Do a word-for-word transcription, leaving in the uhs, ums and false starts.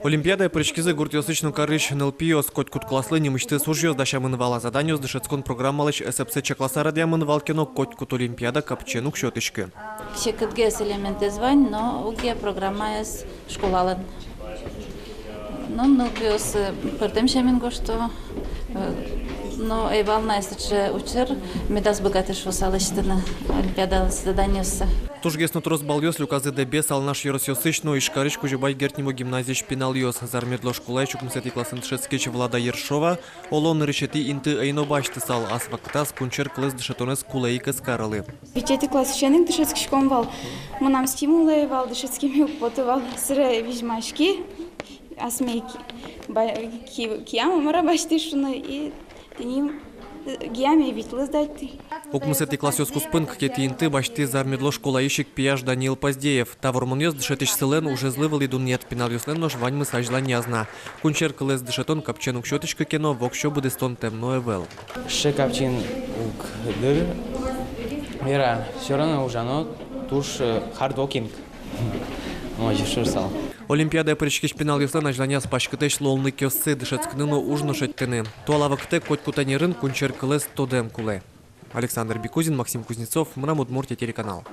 Олимпиадае пыриськизы гуртъёсысь но карысь нылпиос. Котькуд класслы нимысьтыз ужъёс дасямын вал, а заданиос дышетскон программалэсь эсэпсэ чакласа радъямын вал ке но, котькуд олимпиада капчиен уг сётӥськы. Секытгес элементэз вань, но уг-а программаез школалэн. Но нылпиос, э, пӧртэм сямен гожто, э, но ӧй вал на сыӵе учыр, медаз быгаты шуыса лэсьтыны олимпиадалэсь заданиоссэ. Тужгес но трос баллъёс люказы Дэбес, Алнаш ёросъёсысь но Ижкарысь Кузебай Герд нимо гимназиысь пиналъёс. Зармедло школаысь укмысэтӥ классын дышетскись Влада Ершова оло нырысетӥ инты ӧй но басьтысал, ас вакытаз кунчер кылэз дышетонэз кулэ ик ӧз карылы. Витетӥ классысен ик дышетскиськом вал. Мынам стимулы ӧй вал, дышетскеме уг поты вал. Сыре визьмаськи, асме ки-, ба-, ки-, кияме мар-а басьтӥ шуыны, и тӥни, э, кияме витьлы сдать. Укмысэтӥ классъёс куспын кыкетӥ инты басьтӥз Зармедло школаысь ик пияш Даниил Поздеев. Та вормонъёс дышетӥсьсылэн ужезлы вылӥ дунъет, пиналъёслэн нош ваньмыз азьланяз на. Кунчер кылэз дышетон капчиен уг сётӥськы ке но, воксё быдэстон тэмно ӧвӧл. Сыӵе капчиен уг дыр, вера, всё равно ужано, туж, э, hardworking. Озьы шуысал. Олимпиадае пыриськись пиналъёслэн азьланяз паськытэсь луонлыкъёссы, дышетскыны но, уж но шедьтыны. Туала вакытэ котькуд ӧнерын кунчер кылэз тодэм кулэ. Александр Бекузин, Максим Кузнецов, «Мынам Удмуртие» телеканал.